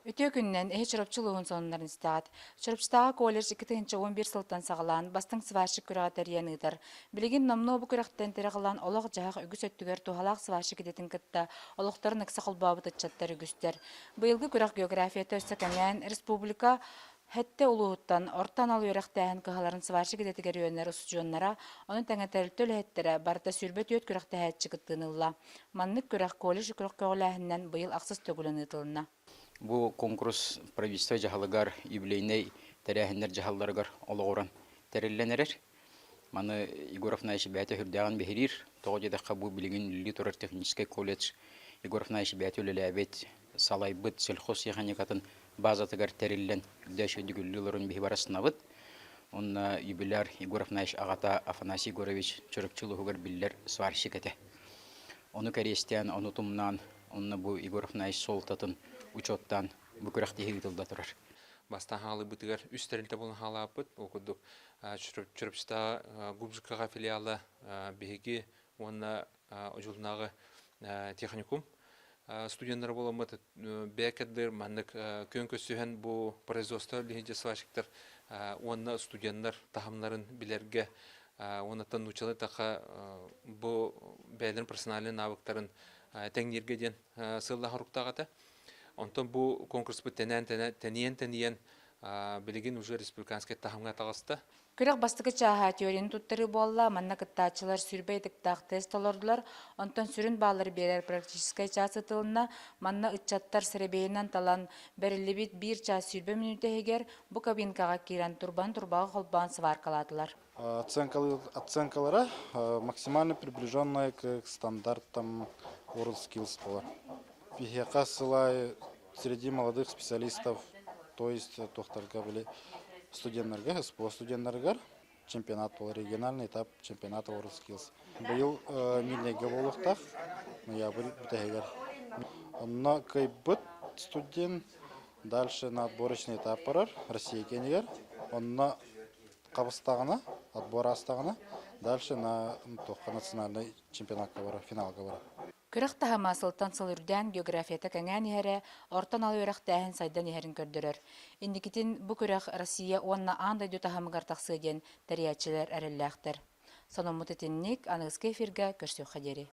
Үтүө күнүнэн, эһи Чурапчы улууһун сонуннарын истэҕит. Чурапчытааҕы колледж 2011 сылтан саҕалаан бастыҥ сварщик күрэҕи тэрийэн ыытар. Билигин номнуо бу күрэхтэн тирэх ылан олох-дьаһах үгүс өттүгэр туһалаах сварщик идэтин кытта олохторун ыкса холбообут ыччаттар үгүстэр. Быйылгы күрэх географията өссө кэҥээн, республика Сэттэ улууһуттан орто анал үөрэхтээһин кыһаларын сварщик идэтигэр үөрэнэр устудьуоннара, ону тэҥэ тэрилтэ үлэһиттэрэ барыта 24 күрэхтэһээччи кыттыыны ылла. Маннык күрэх колледж күрэх көҕүлээһининэн быйыл ахсыс төгүлүн ыытылынна. Бу конкурс правительство дьаһалыгар, юбилейнай тэрээһиннэр дьаһалларыгар олоҕуран тэриллэн эрэр. Маны Егор Афанасьевич бэйэтэ сүрдээҕин биһириир. Тоҕо диэтэххэ, бу билигин үлэлии турар техническэй колледж Егор Афанасьевич бэйэтэ үлэлээбит, салайбыт сельхозтехникатын базатыгар тэриллэн үрдээч үрдүк олорон биһи барасынабыт. Онно юбиляр Егор Афанасьевич аҕата Афанасий Егорович Чурапчы улууһугар биллэр сварщик этэ. Ону кэриэстээн, ону тумнаан, онно бу Егор Афанасьевич суолтатын учуоттаан бу күрэхтэһии ыытылла турар. Бастаан хаалыыбытыгар үс тэрилтэ буолан хаалааппыт. Ол курдук Чурапчытааҕы ГУБЖК филиала биһиги уонна Одьулунааҕы техникум студеннара буоламмыт бэкэддыр маннык күөн көрсүһэн бу производство билиһинчэ сварщиктар уонна студеннар таһымнарын билэргэ уоннаттан нууччалыы таха бу бэйэлэрин профессиональнай навыктарын тэҥнииргэ диэн сыаллаах соруктаах этэ. Онтон бу конкурспут тэнээн тэнийэн тэнийэн билигин уже республиканскай таһымҥа таҕыста. Күрэх бастакы чааһа теорияны туттарыы буолла, манна кыттааччылар сүүрбэ ытыктаах тест толордулар, онтон сүрүн бааллары биэрэр практическай чаас ытылынна, манна ыччаттар сэрэбиэйинэн талан, бэриллибит биир чаас 20 мүнүүтэ иһигэр бу кабинкаҕа киирэн турбаны турбаҕа холбоон сваркалаатылар. Оценкалара максимально приближенная к стандартам WorldSkills буолар. Биһиэхэ сылай среди молодых специалистов, то есть туохтарга были студеннарга, СПО студеннарыгар чемпионат был региональный этап чемпионата WorldSkills. Быйыл Мирнэйгэ буолуохтаах, ноябрь бүтэһигэр. Онно кыайбыт студент дальше на отборочный этап барар Россия киэнигэр. Онно хабыстаҕына, отбор аастаҕына, дальше на туохха национальный чемпионатка барар, финалга барар. Күрэх таһыма сылтан сыл үрдээн географията кэҥээн иһэрэ, орто анал үөрэхтээһин сайдан иһэрин көрдөрөр. Инникитин бу күрэх Россия уонна аан дойду таһымыгар тахсыа диэн тэрийээччилэр эрэллээхтэр. Сонуммут итинник, аныгыскы эфиргэ көрсүөххэ диэри.